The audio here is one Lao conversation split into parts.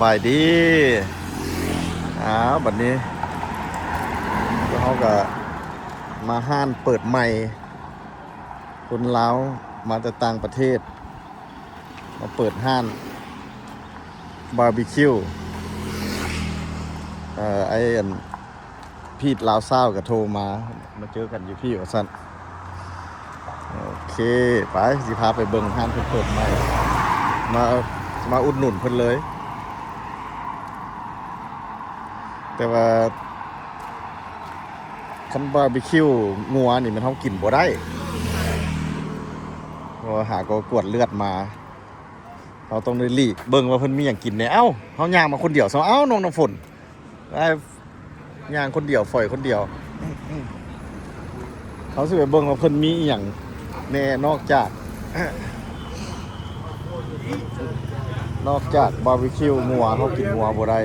ສະບາຍດີ. ອ້າວ ບັດນີ້ພວກເຮົາກໍມາຮ້ານເປີດໃໝ່ ຄົນລາວມາແຕ່ຕ່າງປະເທດ ມາເປີດຮ້ານບາບີຄິວ. ເອີ ໄອ້ອັນ ພີດລາວຊາວກໍໂທມາ ມາເຈີກັນຢູ່ພີ້ວ່າຊັ້ນ. ໂອເຄ ໄປ ຊິພາໄປເບິ່ງຮ້ານເພິ່ນເປີດໃໝ່ ມາ ມາອຸດໜູນເພິ່ນເລີຍ. ແຕ່ວ່າຄັນບາບີຄິວງົວນີ້ແມ່ນເຮົາກິນບໍ່ໄດ້ ເພາະວ່າຫາກໍກວດເລືອດມາ ເຮົາຕ້ອງໄດ້ຫຼີກເບິ່ງວ່າເພິ່ນມີຫຍັງກິນແດ່. ເອົ້າ ເຮົາຍ່າງມາຄົນດຽວຊະ ເອົ້າ ນ້ອງນ້ຳຝົນ ໄດ້ຍ່າງຄົນດຽວ ຝອຍຄົນດຽວ. ເຮົາຊິໄປເບິ່ງວ່າເພິ່ນມີອີ່ຫຍັງແດ່ ນອກຈາກ ນອກຈາກບາບີຄິວງົວ ເຮົາກິນງົວບໍ່ໄດ້.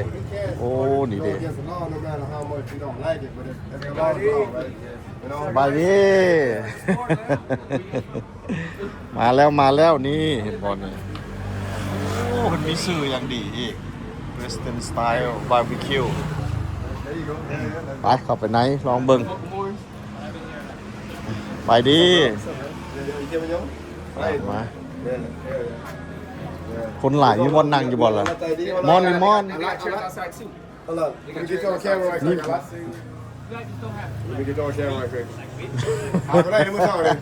ໂອ້ ນີ້ເດ້ ສະບາຍດີ. ມາແລ້ວ ມາແລ້ວ ນີ້ ເຫັນບໍ່ນີ້? ໂອ້ ເພິ່ນມີຊື່ຢ່າງດີອີກ Western Style Barbecue. ໄປ ເຂົ້າໄປໃນ ລອງເບິ່ງ. ໄປດີ ມາ ຄົນຫຼາຍ ມີບ່ອນນັ່ງຢູ່ບໍ່ລະ? ມອນ ມອນ. Hold on. Let me get you on camera right quick. Let me get you on camera right quick. ຫາບໍ່ໄດ້ເມື່ອເຊົ້ານີ້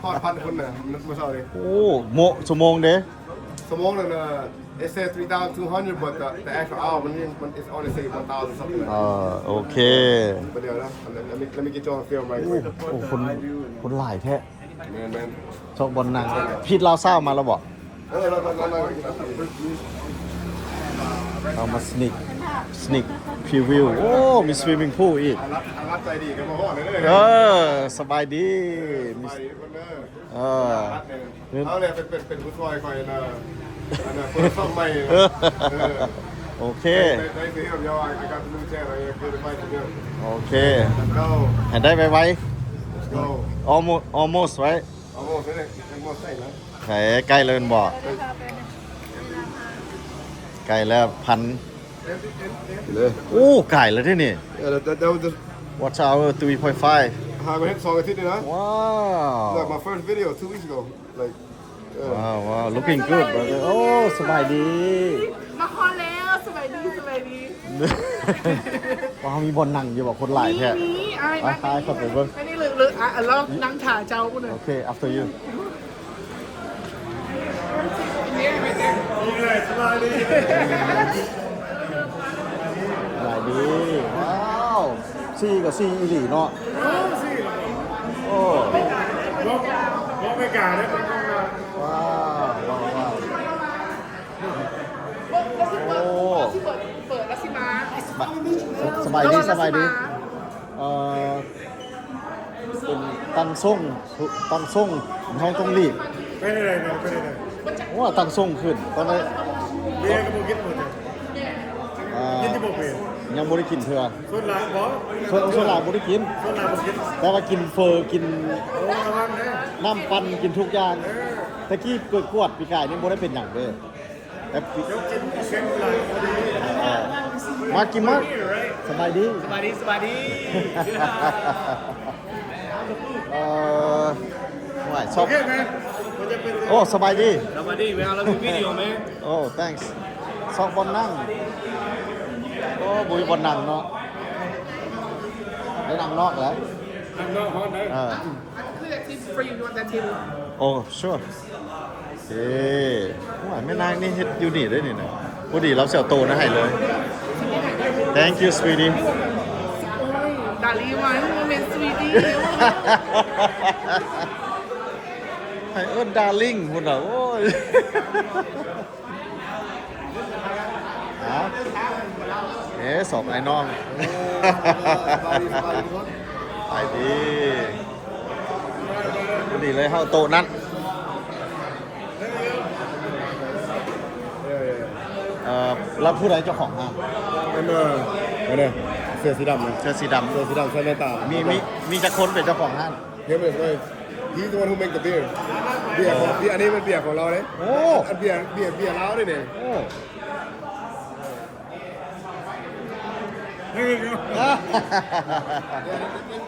ຮອດພັນຄົນນະ ເມື່ອເຊົ້ານີ້. ໂອ້ ໂມ ຊົ່ວໂມງເດ້? ຊົ່ວໂມງນັ້ນນະ it said three thousand two hundred, but the, the actual hour ມັນ ມັນ it's only say one thousand something like that. ເອີ ໂອເຄ ປະດຽວນະ. Let me, let me get you on film right quick. ໂອ້ ຄົນ ຄົນຫຼາຍແທ້. ແມ່ນໆ ຊອກບ່ອນນັ່ງ. ພີດລາວຊາວມາແລ້ວບໍ່? ເອີ ເອົາມາ sneak sneak preview. ໂອ້ ມີ swimming pool ອີກ. ເອີ ສະບາຍດີ. ເອີ ເອົາແຫຼະ ເປັນ ເປັນ ເປັນຜູ້ຊ່ອຍຂ້ອຍນະ ອັນນະ ເປີດຊ່ອງໃໝ່. ໂອເຄ ໂອເຄ ໃຫ້ໄດ້ໄວໆ. Almost, almost right. ໃກ້ແລ້ວແມ່ນບໍ່? ໃກ້ແລ້ວ ພັນ ເລີຍ. ໂອ້ ໃກ້ແລ້ວເດ້ນີ້. Yeah, that, that, that was just Watch hour three point five. ຫາກໍເຮັດສອງອາທິດນີ້ນະ. ວ້າວ Like my first video two weeks ago. Like, yeah. ວ້າວ looking good brother. ໂອ້ ສະບາຍດີ. ມາຮອດແລ້ວ ສະບາຍດີ ສະບາຍດີ. ວ່າເຮົາມີບ່ອນນັ່ງຢູ່ບໍ່? ຄົນຫຼາຍແທ້. ມີ ມີ ອ້າຍ ໄປ ມາ ໄປ ເຂົ້າໄປເບິ່ງ. ອັນນີ້ເລີຍ ເລີຍ ອ່ະ ລອງນັ່ງຖ້າເຈົ້າພຸ້ນນະ. ໂອເຄ after you. ສະບາຍດີ ສະບາຍດີ. ວ້າວ ສີ່ກໍສີ່ອີ່ຫຼີເນາະ. ໂອ້ ບໍ່ ບໍ່ ບໍ່ ອາເມລິກາເດ້. ວ້າວ ວ້າວ ວ້າວ. ໂອ້ ລາວຊິເປີດ ລາວຊິເປີດ ລາວຊິມາ. ສະບາຍດີ ສະບາຍດີ. ເອີ ເປັນຕັ້ງຊົງ ຕັ້ງຊົງ ເຮົາຕ້ອງຫຼີກ. ເປັນຈັ່ງໃດເນາະ ເປັນຈັ່ງໃດ? ໂອ້ ຕັ້ງຊົງຂຶ້ນຕອນນີ້. ເບຍກໍບໍ່ກິນໝົດ. ອ່າ ກິນຢູ່ບໍ່ເບຍ? ຍັງບໍ່ໄດ້ກິນເທື່ອ. ສ່ວນຫຼາຍບໍ່? ສ່ວນ ສ່ວນຫຼາຍບໍ່ໄດ້ກິນ. ສ່ວນຫຼາຍບໍ່ກິນ. ແຕ່ວ່າກິນເຝີ ກິນ ໂອ້ ລະວັງເດີ ນ້ຳປັ່ນ ກິນທຸກຢ່າງ. ເອີ ແຕ່ກີ້ໄປກວດປີກາຍນີ້ບໍ່ໄດ້ເປັນຫຍັງເດ້. ແຮັບປີ ເອີ ມາກິນມາ. ສະບາຍດີ ສະບາຍດີ ສະບາຍດີ. ເອີ ຫວາຍຊອກ. ໂອ້ ສະບາຍດີ ສະບາຍດີ. ໂອ້ thanks. ຊອກບ່ອນນັ່ງ. ໂອ້ ບໍ່ມີບ່ອນນັ່ງເນາະ ໄດ້ນັ່ງນອກແຫຼະ. ນັ່ງນອກຮ້ອນເດີ. ເອີ I could have seats for you. You want that table? Oh, sure. ເອີ ໂອ້ຍ ແມ່ນາງນີ້ເຮັດຢູ່ນີ້ເດ້ນີ້ນະ. ພໍດີລາວຊິເອົາໂຕນະໃຫ້ເລີຍ. Thank you sweetie. ໂອ້ຍ darling ຫວາ ບໍ່ແມ່ນ sweetie. ໃຫ້ເອີ້ນ darling ພຸ້ນນະ. ໂອ້ຍ ເອີ ສອງອ້າຍນ້ອງ. ໄປດີ ພໍດີເລີຍ ເຮົາໂຕະນັ້ນ. ເອີ ແລ້ວຜູ້ໃດເຈົ້າຂອງຮ້ານ? ອັນ ເອີ ອັນນີ້ ເສື້ອສີດຳນະ ເສື້ອສີດຳ ເສື້ອສີດຳໃສ່ແວ່ນຕາ. ມີ ມີ ມີຈັກຄົນເປັນເຈົ້າຂອງຮ້ານ? Him is like, he's the one who make the beer. ເບຍຂອງ ເບຍ ອັນນີ້ແມ່ນເບຍຂອງລາວເດ້. ໂອ້ ອັນເບຍ ເບຍ ເບຍລາວເດ້ນີ້. ໂອ້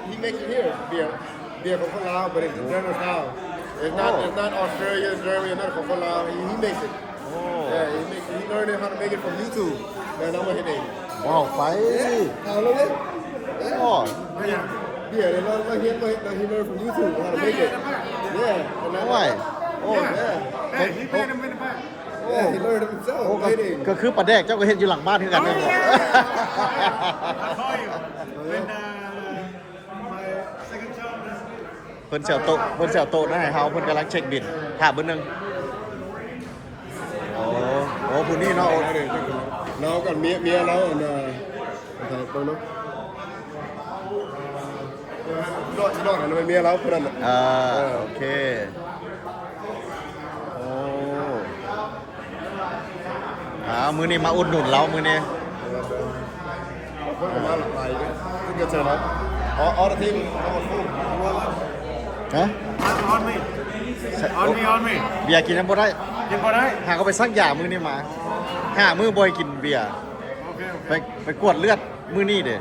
He makes it here. Beer, beer ຂອງຄົນລາວ but it's German style. It's not, it's not Australia, German, not ຂອງຄົນລາວ. He, he makes it. Yeah, he makes it. He learned how to make it from YouTube. ແລ້ວນຳມາເຮັດເອງ. ວ້າວ ໄປ. ເອົາເລີຍ. ໂອ້ ເບຍ ເບຍ ເຮົາ ເຮົາຮຽນມາເຮັດ ເຮົາ he learned from YouTube how to make it. Yeah, ໂອ້ຍ ໂອ້ yeah. Hey, he made him in the back. Yeah, he learned himself. ໂອ້ ກໍ ເຮັດເອງ ກໍຄືປາແດກເຈົ້າກໍເຮັດຢູ່ຫຼັງບ້ານຄືກັນ. Oh, yeah. I saw you. When, uh, my second job, ເພິ່ນຊິເອົາໂຕະ ເພິ່ນຊິເອົາໂຕະນັ້ນໃຫ້ເຮົາ ເພິ່ນກຳລັງເຊັກບິນ. ຖ້າເບິ່ງໜຶ່ງ. ໂອ້ ໂອ້ ຜູ້ນີ້ເນາະ. ໂອ້ ລາວກັບເມຍ ເມຍລາວ ອັນນ່າ ເບິ່ງເນາະ. ເມຍລາວຜູ້ນັ້ນ. ເອີ ເອີ ໂອເຄ. ໂອ້ ອ້າວ ມື້ນີ້ມາອຸດໜູນລາວມື້ນີ້. ຄົນກໍມາຫຼາກຫຼາຍເດ້ ເພິ່ນກໍເຊີນເນາະ. All, all the team. ຮະ? On me. On me, on me. ເບຍກິນຍັງບໍ່ໄດ້ ກິນບໍ່ໄດ້. ຫາກໍໄປສັກຢາມື້ນີ້ມາ. ຫ້າມື້ບໍ່ໃຫ້ກິນເບຍ. ໂອເຄ ໂອເຄ. ໄປ ໄປກວດເລືອດມື້ນີ້ເດ້.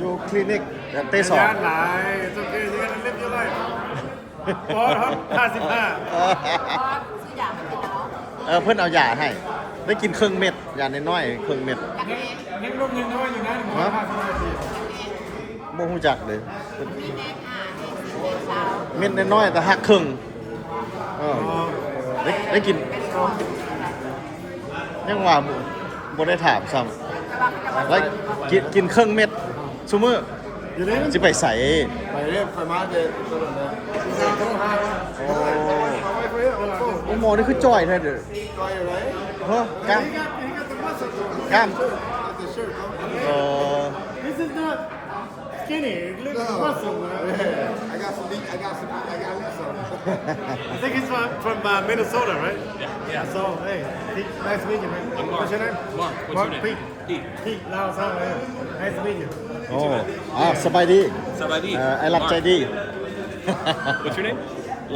ຢູ່ຄລີນິກເຕະສອງ. ຢາຫຼາຍ. It's okay. You gotta live your life. ພໍ ຫ້າສິບຫ້າ. ຊື້ຢາມາກິນແລ້ວ. ເອີ ເພິ່ນເອົາຢາໃຫ້ ໄດ້ກິນເຄິ່ງເມັດ ຢານ້ອຍໆເຄິ່ງເມັດ. ຍັງ ຍັງລູກນ້ອຍໆຢູ່ນະ. ຮະ? ບໍ່ຮູ້ຈັກເລີຍ. ມີແມັດຫ້າ ເມັດສິບ ເມັດຊາວ. ເມັດນ້ອຍໆ ແຕ່ຫັກເຄິ່ງ. ເອີ ອໍ ໄດ້ ໄດ້ກິນ. ຍັງວ່າບໍ່ ບໍ່ໄດ້ຖາມຊ້ຳ. ແລ້ວກິນ ກິນເຄິ່ງເມັດຊຸມື້. ຊິໄປໃສ? ໄປເດ້ ຂ້ອຍມາແຕ່ຕະຫຼອດແລ້ວ. ໂອ້ ໂອ້ ໝໍນີ້ຄືຈ່ອຍແທ້ເດີ. ຈ່ອຍຢູ່ໃດ? ເຮີ ກ້າມ ກ້າມ. This is not skinny. It looks muscle, man. Yeah. I got some meat. I got some meat. I got some. I think he's from, from, uh, Minnesota, right? Yeah, yeah. So, hey, Pete, nice to meet you, man. I'm Mark. What's your name? Mark. What's your name? Mark Pete. Pete. Pete Lau Sang, man. Nice to meet you. ໂອ້ ອ່າ ສະບາຍດີ. ສະບາຍດີ. ເອີ ໄອ້ລັດໃຈດີ. Mark. What's your name?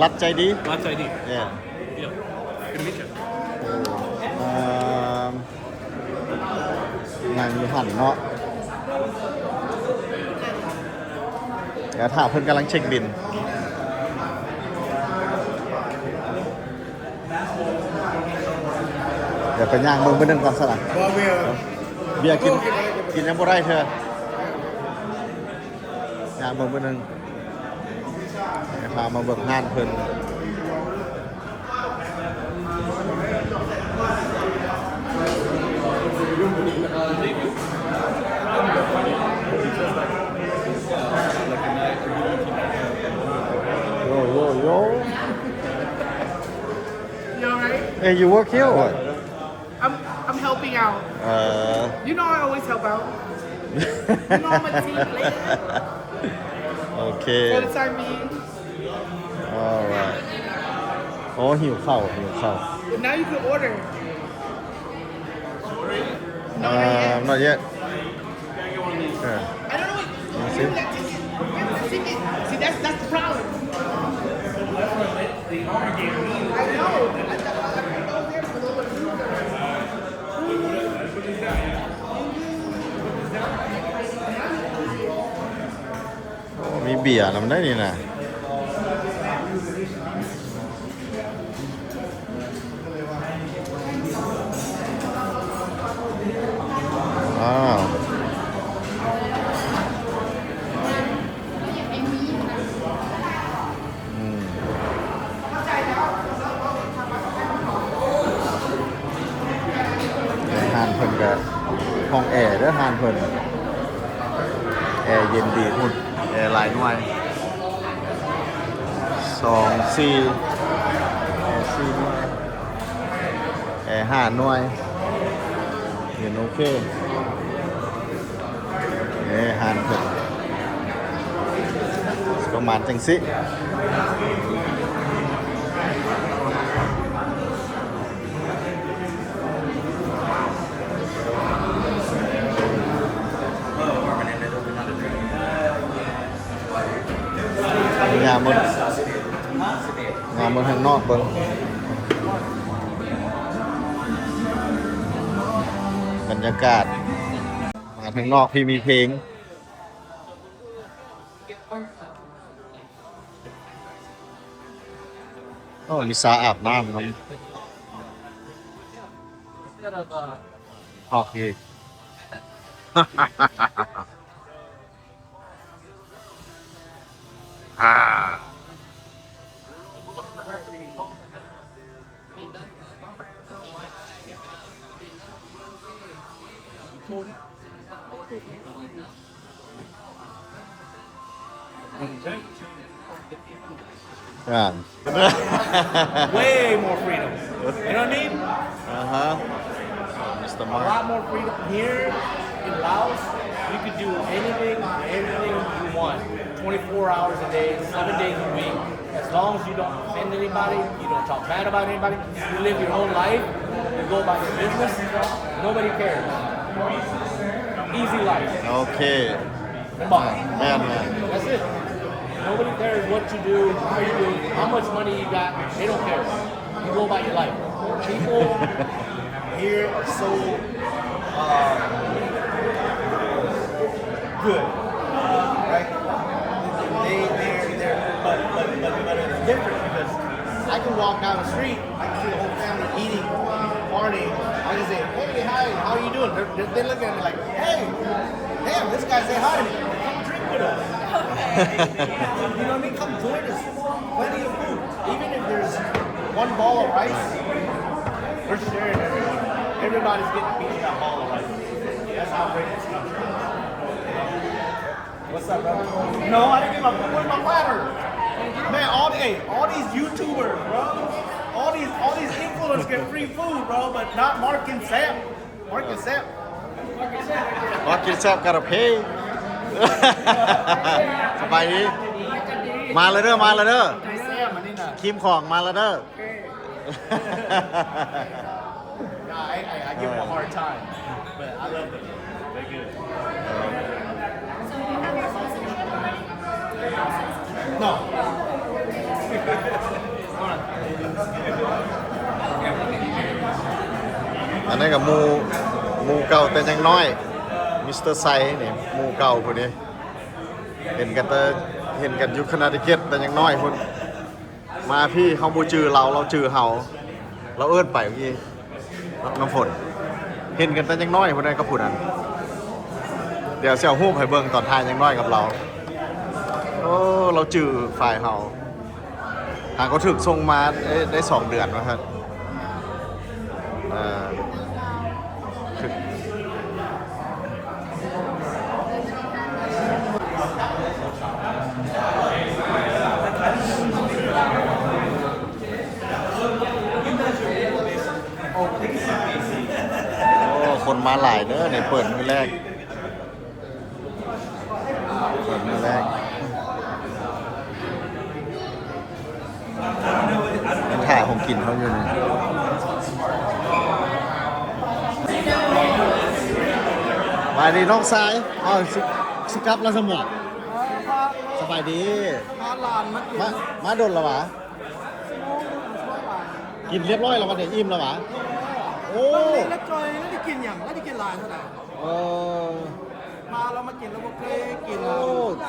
ລັດໃຈດີ. ລັດໃຈດີ. Yeah. Yeah. Good to meet you. ເອີ ນັ່ງຢູ່ຫັ້ນເນາະ. ດຽວຖ້າເພິ່ນກຳລັງເຊັກບິນ. ດຽວໄປຍ່າງເບິ່ງເບິ່ງໜຶ່ງກ່ອນຊະລະ. ບໍ່ເບຍ ເບຍກິນ ກິນຍັງບໍ່ໄດ້ເທື່ອ. ຍ່າງເບິ່ງເບິ່ງໜຶ່ງ. ໃຫ້ພາມາເບິ່ງຮ້ານເພິ່ນ. Yo, yo, yo. You all right? Hey, you work here or what? I'm, I'm helping out. Uh. You know I always help out. You know I'm a team player. Okay. For the time being. All right. ໂອ້ ຫິວເຂົ້າ ຫິວເຂົ້າ. But now you can order. No, not yet. Uh, not yet. Yeah. I don't know what you see? Where's the ticket? Where's the ticket? See, that's, that's the problem. I know. I thought I was there for the ໂອ້ ມີເບຍນຳໄດ້ນີ້ນະ. ອ້າວ ອືມ. ຮ້ານເພິ່ນກະຫ້ອງແອເດີ ຮ້ານເພິ່ນ ແອເຢັນດີພຸ້ນ ແອຫຼາຍໜ່ວຍ ສອງ ສີ່ ແອສີ່ໜ່ວຍ ແອຫ້າໜ່ວຍ ເຢັນໂອເຄ. ເອີ ຮ້ານເພິ່ນປະມານຈັ່ງຊີ້. ຍ່າງເບິ່ງ ຍ່າງເບິ່ງທາງນອກເບິ່ງ ບັນຍາກາດ. ທາງນອກທີ່ມີເພງ. ໂອ້ ມີສະອາບນ້ຳນຳ. ໂອເຄ. ອາ. Way more freedom. You know what I mean? Uh-huh. Mister A Mark. Lot more freedom here in Laos. You could do anything, everything you want, twenty-four hours a day, seven days a week. As long as you don't offend anybody, you don't talk bad about anybody, you live your own life, you go about your business, nobody cares. Easy life. ໂອເຄ ແມ່ນບໍ່? ແມ່ນໆ That's it. Nobody cares what you do, how you do, how much money you got, they don't care. You go about your life. People here are so, uh, good, right? They, they're, they're, but, but, but, but it's different because I can walk down the street, I can see the whole family eating, partying. I can say, "Hey, hi, how you doing?" They, they, they look at me like, "Hey, damn, this guy say hi to me. Come drink with us." You know what I mean? Come join us. Plenty of food. Even if there's one ball of rice, we're sharing everyone. Everybody's getting a piece of that ball of rice. That's how great this country is. What's up, brother? No, I didn't get my food. Where's my platter? Man, all the, hey, all these YouTubers, bro. All these, all these influencers get free food, bro, but not Mark and Sam. Mark and Sam. ມາກິນແຊບກະລະເພ. ສະບາຍດີ. ມາແລ້ວເດີ ມາແລ້ວເດີ. ຄຣີມຂອງມາແລ້ວເດີ. Yeah, I, I, I give them a hard time, but I love them. They're good. No. ອັນນັ້ນກໍໝູ່ ໝູ່ເກົ່າແຕ່ຍັງນ້ອຍ ມິສເຕີໄຊນີ້ ໝູ່ເກົ່າຜູ້ນີ້ ເຫັນກັນແຕ່ ເຫັນກັນຢູ່ຄະເນຕິເກັດແຕ່ຍັງນ້ອຍພຸ້ນ. ມາພີ້ເຮົາບໍ່ຈື່ລາວ ລາວຈື່ເຮົາ ລາວເອີ້ນໄປເມື່ອກີ້ ນ້ຳຝົນ ເຫັນກັນແຕ່ຍັງນ້ອຍພຸ້ນໃດກັບຜູ້ນັ້ນ. ດຽວຊິເອົາຮູບໃຫ້ເບິ່ງຕອນຖ່າຍຍັງນ້ອຍກັບລາວ. ໂອ້ ລາວຈື່ຝ່າຍເຮົາ ຫາກໍຖືກສົ່ງມາໄດ້ ໄດ້ສອງເດືອນວ່າຊັ້ນ. ເອີ ໂອ້ ຄົນມາຫຼາຍເດີ ໃນເປີດມື້ແລກ ເປີດມື້ແລກ. ຍັງຖ້າຂອງກິນເຮົາຢູ່ນີ້. ສະບາຍດີນ້ອງຊາຍ. ເອົ້າ ຊິ ຊິກັບແລ້ວຊັ້ນບໍ? ສະບາຍດີ. ມາ ມາດົນແລ້ວຫວາ? ກິນຮຽບຮ້ອຍແລ້ວຫວາ? ໄດ້ອີ່ມແລ້ວຫວາ? ໂອ້ ແລ້ວຈ່ອຍ ແລ້ວໄດ້ກິນຫຍັງ? ແລ້ວໄດ້ກິນຫຼາຍເທົ່າໃດ? ເອີ ມາລາວມາກິນ ລາວບໍ່ເຄີຍກິນ ໂອ້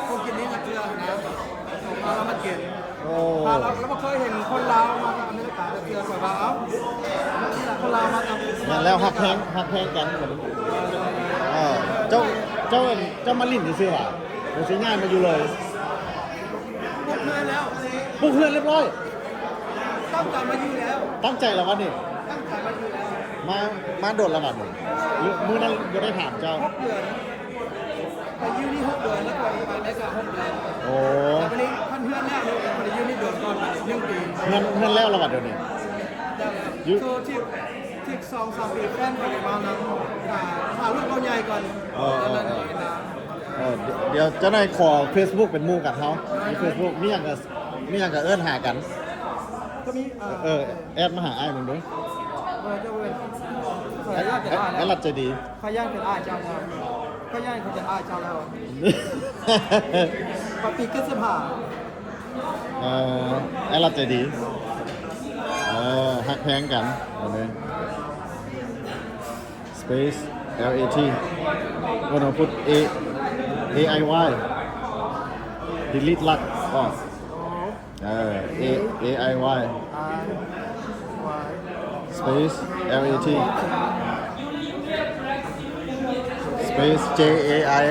ຂອງກິນນີ້ຈັກເທື່ອນະ. ມາລາວມາກິນ ໂອ້ ມາລາວ ລາວບໍ່ເຄີຍເຫັນຄົນລາວມາຈາກອາເມລິກາຈັກເທື່ອ. ຂ້ອຍວ່າ ເອົ້າ ນີ້ລະຄົນລາວມາຈາກ ແມ່ນແລ້ວ ຮັກແພງ ຮັກແພງກັນ. ເອີ ເຈົ້າ ເຈົ້າ ເຈົ້າມາຫຼິ້ນຊື່ໆຫວາ? ບໍ່ຊິຍ້າຍມາຢູ່ເລີຍ? ປຸກເຮືອນແລ້ວ ປຸກເຮືອນຮຽບຮ້ອຍ. ຕັ້ງໃຈມາຢູ່ແລ້ວ ຕັ້ງໃຈແລ້ວຫວານີ້? ຕັ້ງໃຈມາຢູ່ແລ້ວ. ມາ ມາດົນແລ້ວຫວານີ້? ມື້ນັ້ນບໍ່ໄດ້ຖາມເຈົ້າ. ຫົກເດືອນ ໄປຢູ່ນີ້ຫົກເດືອນ ແລ້ວກໍໄປອາເມລິກາຫົກເດືອນ. ໂອ້ ແຕ່ບາດນີ້ຄັນເຮືອນແລ້ວນີ້ ໄປຢູ່ນີ້ດົນກ່ອນ ບາດນີ້ໜຶ່ງປີ. ເຮືອນ ເຮືອນແລ້ວແລ້ວຫວາດຽວນີ້? ແລ້ວ ຢູ່ ຄືທີ່ ທີ່ສອງສາມປີ ແຟນຂ້ອຍໄດ້ມານຳ ຖ້າ ຖ້າລູກເຮົາໃຫຍ່ກ່ອນ. ເອີ ເອີ ເອີ ເອີ ດຽວຈັກໜ່ອຍຂໍເຟສບຸກເປັນໝູ່ກັນເຮົາ ມີເຟສບຸກ ມີຫຍັງກໍ ມີຫຍັງກໍເອີ້ນຫາກັນ. ກໍມີ ເອີ ເອີ ແອັດມາຫາອ້າຍເບິ່ງດູ. ເອີ ເຈົ້າເປັນ ຂ້ອຍຢ້ານເປັນອ້າຍແລ້ວ ແອັດລັດໃຈດີ. ຂ້ອຍຢ້ານເປັນອ້າຍເຈົ້າແລ້ວ ຂ້ອຍຢ້ານເຂົາເປັນອ້າຍເຈົ້າແລ້ວ. ປະປີເຈັດສິບຫ້າ. ເອີ ແອັດລັດໃຈດີ. ເອີ ຮັກແພງກັນ ອັນນີ້ Space L A T ບໍ່ຕ້ອງພຸດ A A I Y delete ລັກອອກ ເອີ A A I Y space L A T space J A I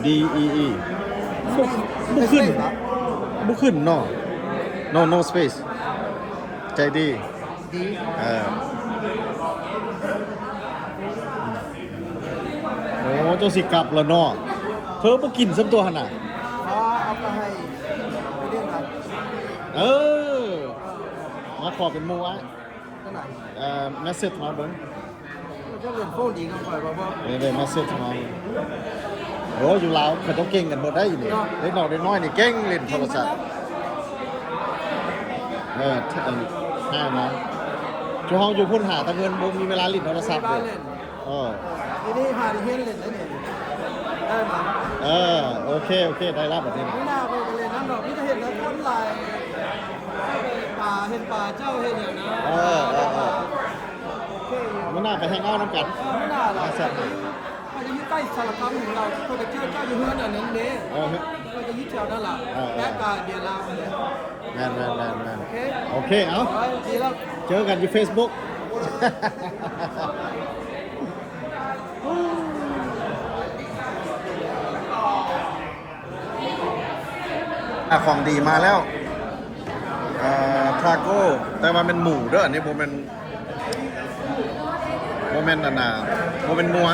D E E ບໍ່ຂຶ້ນ ບໍ່ຂຶ້ນເນາະ no no space ໃຈດີ ດີ ເອີ ໂອ້ ເຈົ້າຊິກັບແລ້ວເນາະ ເທີບໍ່ກິນຊ້ຳຕົວຫັ້ນນະ ເອົາ ເອົາໄປໃຫ້ໄປເດ້ນນະ ເອີ ມາຂໍເປັນໝູ່ອ້າຍ ຈັ່ງໃດ ເອີ message ມາເບິ່ງ ເຈົ້າເປັນໂຟນດີກັບຂ້ອຍບໍ່ ບໍ່ ເອີ message ມາເບິ່ງ ໂອ້ ຢູ່ລາວເຂົາເຈົ້າເກັ່ງກັນໝົດໄດ໋ຢູ່ນີ້ ເນາະ ເດັກນ້ອຍ ເດັກນ້ອຍນີ້ເກັ່ງຫຼິ້ນໂທລະສັບ ເກັ່ງເບິດແລ້ວ ເອີ ແທ້ມາ ຈຸເຮົາຢູ່ພຸ້ນຫາແຕ່ເງິນ ບໍ່ມີເວລາຫຼິ້ນໂທລະສັບເລີຍ ເອີ ທີນີ້ຫາໄດ້ຮຽນເຫຼັ້ນໄດ້ນີ້ ໄດ້ມາ ເອີ ໂອເຄ ໂອເຄ ໄດ້ລະບັດນີ້ ມື້ໜ້າຂ້ອຍກໍເຫຼັ້ນນຳດອກ ມີແຕ່ເຫັນແຕ່ຄົນຫຼາຍ ປາ ເຫັນປາເຈົ້າເຮັດຫຍັງນະ ເອີ ເອີ ເອີ ໂອເຄຢູ່ ມື້ໜ້າໄປແຮງເອົານຳກັນ ເອີ ມື້ໜ້າລະ ໄປແຊບ ຂ້ອຍກໍຢູ່ໃກ້ສາລະຄຳນີ້ລະ ຂ້ອຍກໍເຈີເຈົ້າຢູ່ເຮືອນອັນນັ້ນເດ້ ເອີ ຂ້ອຍກໍຢູ່ແຖວນັ້ນລະ ເອີ ແລ້ວກໍເບຍລາວຫັ້ນແຫຼະ ແມ່ນໆໆໆ ໂອເຄ ໂອເຄ ເອົາ ໄປ ດີແລ້ວ ເຈີກັນຢູ່ເຟສບຸກ ອ່ະ ຂອງດີມາແລ້ວ ເອີ ທາໂກ້ ແຕ່ວ່າແມ່ນໝູເດີ ອັນນີ້ບໍ່ແມ່ນ ບໍ່ແມ່ນອັນນ່າ ບໍ່ແມ່ນງົວ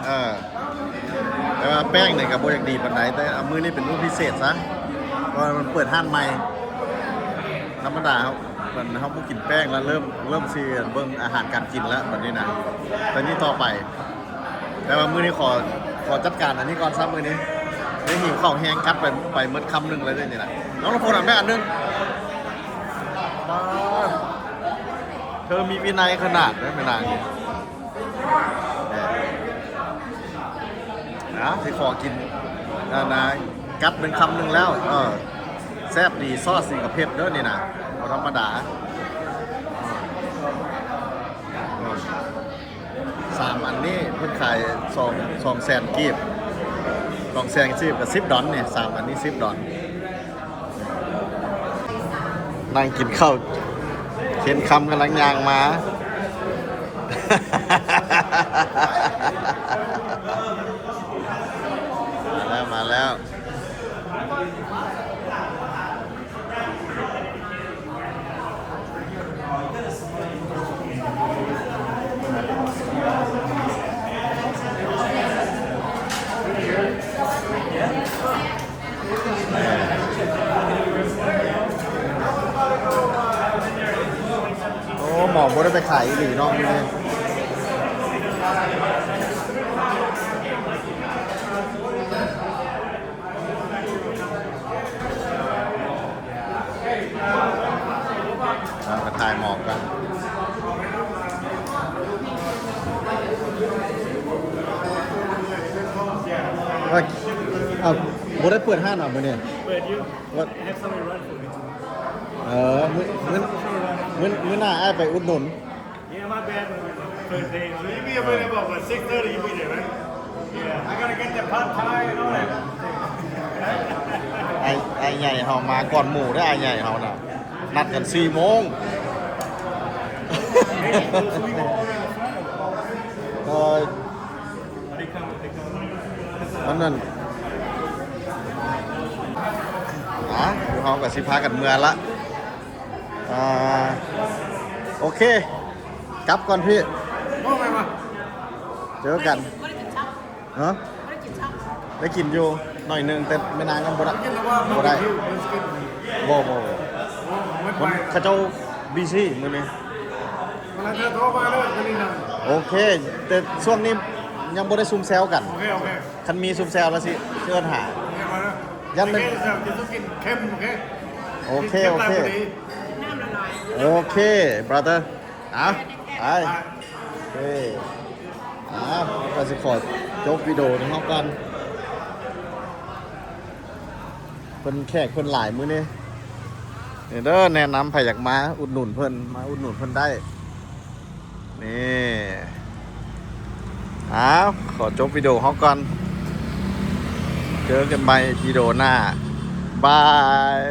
ເອີ ແຕ່ວ່າແປ້ງນີ້ກໍບໍ່ຢາກດີປານໃດ ແຕ່ມື້ນີ້ເປັນມື້ພິເສດຊະ ເພາະວ່າມັນເປີດຮ້ານໃໝ່ ທຳມະດາເຮົາ ມັນ ເຮົາບໍ່ກິນແປ້ງແລ້ວ ເລີ່ມ ເລີ່ມຊິເບິ່ງອາຫານການກິນແລ້ວບັດນີ້ນະ ແຕ່ນີ້ຕໍ່ໄປ ແຕ່ວ່າມື້ນີ້ຂໍ ຂໍຈັດການອັນນີ້ກ່ອນຊະ ມື້ນີ້ໄດ້ຫິວເຂົ້າແຮງ ກັດໄປ ໄປໝົດຄຳໜຶ່ງແລ້ວເດ້ນີ້ນະ ນ້ອງລຳໂພງນຳແມ່ອັນໜຶ່ງ ປາດ ເທີມີວິໄນຂະໜາດເດີແມ່ນາງນີ້ ນະ ຊິຂໍກິນ ນະ ນະ ກັດໜຶ່ງຄຳໜຶ່ງແລ້ວ ເອີ ແຊບດີ ຊອດນີ້ກໍເຜັດເດີນີ້ນະ ບໍ່ທຳມະດາ ສາມອັນນີ້ເພິ່ນຂາຍສອງ ສອງແສນກີບ ສອງແສນກີບກໍສິບດອນນີ້ ສາມອັນນີ້ສິບດອນ ນັ່ງກິນເຂົ້າ ເຫັນຄຳກຳລັງຍ່າງມາ ມາແລ້ວ ມາແລ້ວ. ໂອ້ ໝໍບໍ່ໄດ້ໄປຂາຍອີ່ຫຼີເນາະ ຢູ່ນີ້. ເຮົາກໍຖ່າຍໝອກກ່ອນ ເອີ ເອົ້າ ບໍ່ໄດ້ເປີດຮ້ານຫວາມື້ນີ້? ເປີດຢູ່ What? I have some run for you too. ເອີ ມື້ ມື້ ມື້ ມື້ໜ້າອ້າຍໄປອຸດໜູນ. Yeah, my bad, man. First day. So you be available about six thirty, you be there, right? Yeah, I gotta get the pad thai and all that. ອ້າຍ ອ້າຍໃຫຍ່ເຮົາມາກ່ອນໝູ່ເດີ ອ້າຍໃຫຍ່ເຮົານະ ນັດກັນສີ່ໂມງ. Hey, so we go over in the front. ເອີ They come, they come. ອັນນັ້ນ ອ່າ ພວກເຮົາກໍຊິພາກັນເມືອລະ. ອ່າ ໂອເຄ ກັບກ່ອນພີ່ ເຈີກັນ. ບໍ່ໄດ້ກິນເຂົ້າ ຮະ? ບໍ່ໄດ້ກິນເຊົ້າ ໄດ້ກິນຢູ່ໜ້ອຍໜຶ່ງ ແຕ່ແມ່ນາງຍັງບໍ່ໄດ້ ບໍ່ໄດ້ ບໍ່ ບໍ່ ບໍ່ ມັນ ເຂົາເຈົ້າບີຊີມື້ນີ້. ໂອເຄ ແຕ່ຊ່ວງນີ້ຍັງບໍ່ໄດ້ຊຸມແຊວກັນ. ໂອເຄ ໂອເຄ ຄັນມີຊຸມແຊວແລ້ວຊິ ຊິເອີ້ນຫາ. ໂອເຄ ມາເດີ ຢ້ານແມ່ນ ໂອເຄ ເຈົ້າກິນເຂົ້ມ ໂອເຄ ໂອເຄ ໂອເຄ ໂອເຄ brother. ອ່ະ ໄປ ເອີ ອ່າ ກໍຊິຂໍຈົບວິດີໂອນຳເຮົາກ່ອນ ເພິ່ນແຂກເພິ່ນຫຼາຍມື້ນີ້. ນີ້ເດີ ແນະນຳໃຜຢາກມາອຸດໜູນເພິ່ນ ມາອຸດໜູນເພິ່ນໄດ້. ນີ້ ອ້າວ ຂໍຈົບວິດີໂອເຮົາກ່ອນ ເຈີກັນໃໝ່ວິດີໂອໜ້າ ບາຍ.